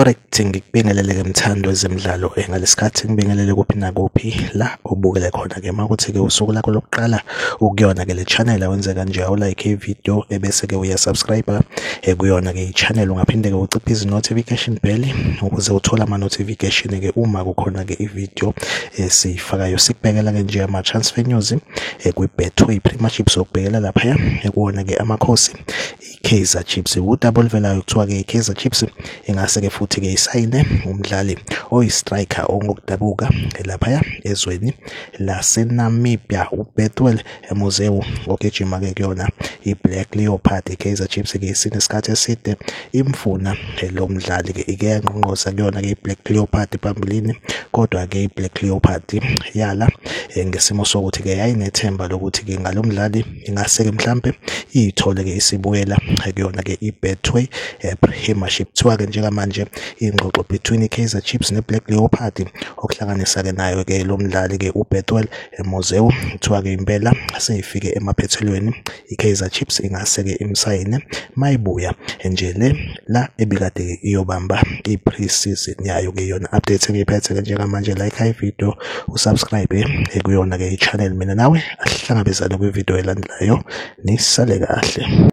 Alright, ngikubingelele-ke mthandi wezemidlalo ngalesikhathi ngibingelele kuphi nakuphi la obukele khona-ke. Uma kuthi-ke usuku lakho lokuqala ukuyona-ke le channel, awenze kanje, awulike i-video ebese-ke uyasubscribe kuyona-ke i-channel. Ungaphinde-ke uciphe izi-notification bell ukuze uthole ama-notification-ke uma kukhona-ke i-video esiyifakayo. Sikubhekela-ke nje ama-transfer news kwi-Betway Premiership, sokubhekela laphaya kuwona-ke Amakhosi, i-Kaizer Chiefs. Udaba oluvelayo kuthiwa-ke i-Kaizer Chiefs ingase-ke futhi-ke isayine umdlali oyi-striker ongokudabuka laphaya ezweni laseNamibia, uBethuel Muzeu, ogijima-ke kuyona i-Black Leopard. I-Kaizer Chiefs-ke isinesikhathi eside imfuna lo mdlali-ke, ike yangqongqoza kuyona-ke i-Black Leopard phambilini, kodwa-ke i-Black Leopard yala ngesimo sokuthi-ke yayinethemba lokuthi-ke ngalo mdlali ingase-ke mhlampe iyithole-ke isibuyela kuyona-ke i-Betway Premiership. Kuthiwa-ke njengamanje ingxoxo between i-Kaizer Chiefs ne-Black Leopard, okuhlanganisa-ke nayo-ke lo mdlali-ke uBethuel Muzeu, kuthiwa-ke impela seyifike emaphethelweni. I-Kaizer Chiefs ingase-ke imsayine mayibuya nje le la ebikade iyobamba i-pre-season yayo-ke. Yona update engiyiphethe-ke njengamanje. Like i-video, usubscribe kuyona-ke i-channel. Mina nawe ahlangabezane kwi-video elandelayo. Nisale kahle.